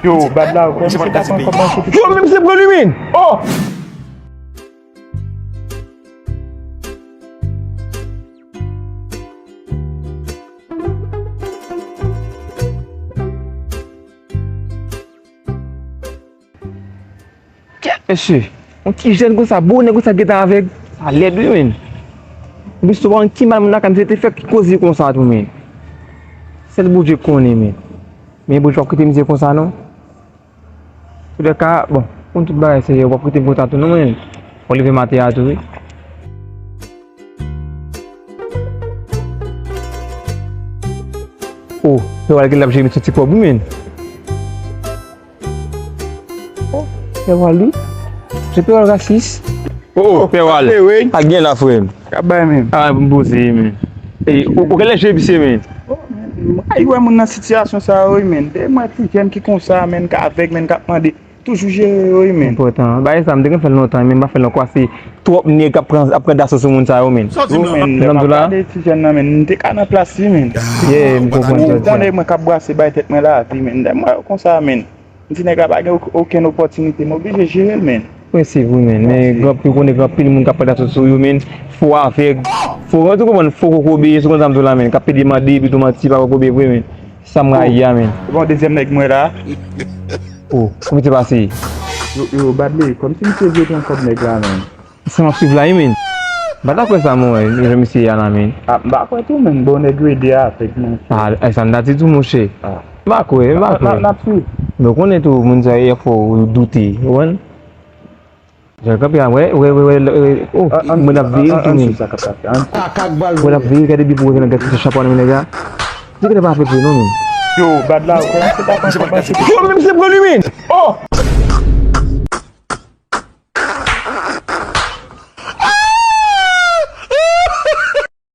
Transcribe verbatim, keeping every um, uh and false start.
Yo, bad la, ou kwè misye ta pran kòb manchete? Yo, men misye pran li, men! Oh! Kèt, mesye! Yon ti jèn konsa, bonè konsa gentan avèg. Sa lèd wi, men. Epi si w pa konn ki mal moun nan ka, misye te fè ki koze konsa tou, men. Sèl Bondye k konnen, men. Men Bondye p ap kite misye konsa, non. Toulèka, bon, konn tout bagay, se, w p ap kite m konsa tou, non, men. Fò w leve maten a tou, wi. Oh, Pè Wal gen l ap jere misye ti kòb wi, men. Oh, Pè Wal wi. Se Pè Wal rasis. Oh, oh, Pè Wal. Sa k gen la, frè m? Ka bay, men. Ah, m poze, men. Ey, ou, ou genlè jere misye, men. Oh, men, m rayi wè moun nan sitiyasyon sa yo, wi, men. De mwen ti jèn ki konsa, men, k avèg, men, k ap mande. Toujou jere yo, wi, men. Enpòtan. Bagay sa, m te konn fè l lontan, men m pa fè l ankò. Se twòp nèg k ap pran, ap pran daso sou moun sa yo, men. Wi, men, lè m ap gade ti jèn nan, men, m te ka nan plas li, men. Yeah, m konprann sa w di a. Ou tande mwen k ap brase bay tèt mwen lavi, men. Lè m wè yo konsa, men. M di nèg la pa gen ok-, okenn opòtinite, m oblije jere l, men. Wi, se vre, men. Men gran, ou konnen gen anpil moun k ap pran daso sou yo, men. Fo avèg. Fo, ou konprann, fo kokobe, si w konn sa m di w la, men. K ap pede mande, epi tou manti, pa kokobe vre, men. Sa m rayi a, men. Bon, dezyèm nèg mwen la. Oh, kòman te pase? Yo, yo, Badley, kòmsi misye vle pran kòb nèg la, men. Sa m ap swiv la, wi, men. M pa ta kwè sa, mwen, jan misye a la, men. Ah, m pa kwè tou, men. Bon, nèg yo ede a, fèk, men. Ah, e sa m ta di tou, monchè. Ah. M pa kwè, m pa kwè. N ap swiv. Men w konnen tou, moun sa yo, fò w doute, ou konprann? Jan l kanpe a, wè, wè, wè, wè, oh, mwen ap veye l tou, men. Mwen ap veye l, gade depi pou nan gad se chapo nan men nèg la. Di gade pa fè pre non, men. Yo, bad la, ou kwè misye ta pran kòb manchete? Yo, men misye pran li, men. Oh!